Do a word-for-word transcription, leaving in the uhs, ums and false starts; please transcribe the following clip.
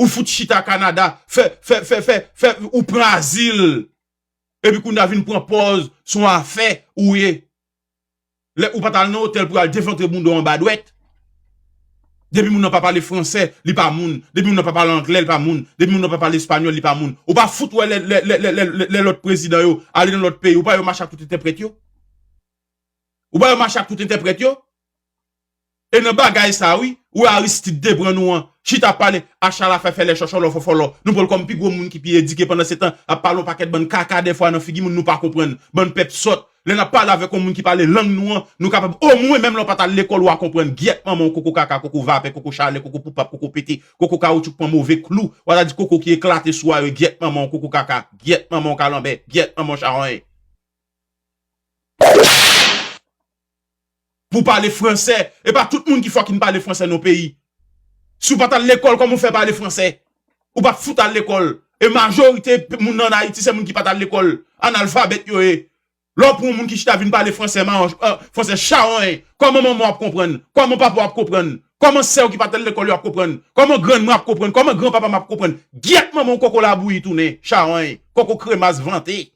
Ou fout chita Kanada, fè, fè, fè, fè, fè, ou pran azil. Epi kounye a vin pran pòz, se yon afè ou ye. Lè ou pa t al nan otèl pou al devantre bounda w anba dwèt. Depi moun nan pa pale fransè, li pa moun. Depi moun nan pa pale anglè, li pa moun. Depi moun nan pa pale espanyòl, li pa moun. Ou pa fout wè lè, lè, lè, lè, lè, lè lòt prezidan yo ale nan lòt peyi, ou pa yo mache ak tout entèprèt yo? Ou pa yo mache ak tout entèprèt yo? E nan bagay sa wi, ou wè Aristide te pran nou an. Chita ap pale, achala fè fè lè chòchòlò fòfòlò. Nou pran l kòm pi gwo moun ki pi edike pandan se tan ap pale yon pakèt bann kaka dèfwa nan figi moun nou pa konprann. Bann pèp sòt. Lè n ap pale avèk yon moun ki pale lang nou an, nou kapab omwen menm lè w pa t al lekòl ou a konprann. Gyèt manman w koko kaka, koko vapè, koko chalè, koko poupap, koko pete, koko kawoutchou k pran move klou. W a ta di koko ki eklate sou a yo, gyèt manman w koko kaka, gyèt manman w kalanbè, gyèt manman w chawony. Pou pale fransè. E pa tout moun ki fucking pale fransè nan peyi. Si w pa t al lekòl, kòman w fè pale fransè? Ou pa fout al lekòl. E majorite moun nan Ayiti, se moun ki pa t al lekòl. Analfabèt yo ye. Lè w pran yon moun ki chita vin pale fransè, ma, euh, fransè chawony, kòman manman w ap konprann? Kòman papa w ap konprann? Kòman sè w ki pa t al lekòl yo ap konprann? Kòman grann mwen ap konprann? Kòman granpapa m ap konprann? Gyèt manman w koko labouyi tounen, chawony, koko kremas vante.